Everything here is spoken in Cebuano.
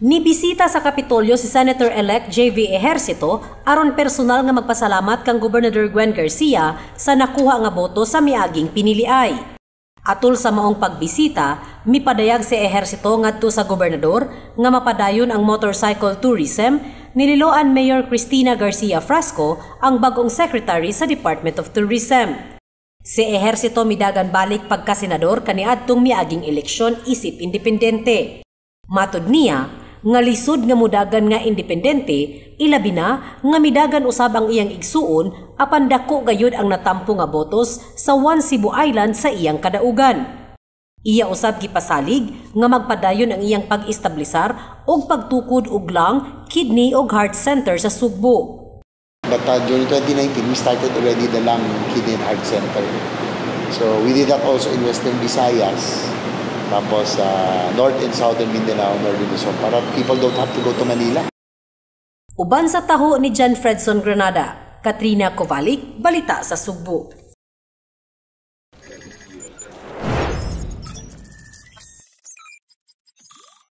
Nibisita sa Kapitolyo si Senator-elect JV Ejercito aron personal nga magpasalamat kang Gobernador Gwen Garcia sa nakuha nga boto sa miaging piniliay. Atol sa maong pagbisita, mipadayag si Ejercito ngadto sa gobernador nga mapadayon ang motorcycle tourism. Nililoan Mayor Cristina Garcia Frasco ang bagong secretary sa Department of Tourism. Si Ejercito midagan balik pagkasenador kaniadtong miaging eleksyon isip independente. Matud niya nga lisod nga mudagan nga independente, ilabi na nga midagan usab ang iyang igsuon, apan dako gayud ang natampo nga botos sa One Cebu Island sa iyang kadaugan. Iya usab gipasalig nga magpadayon ang iyang pag-establisar og pagtukod og lung, kidney ug heart center sa Sugbo. But during 2019, we started already the Lung, Kidney and Heart Center. So we did that also in Western Visayas, tapos North and Southern Mindanao, Northern Luzon, para people don't have to go to Manila. Uban sa taho ni John Fredson Granada, Katrina Kovalik, Balita sa Sugbo.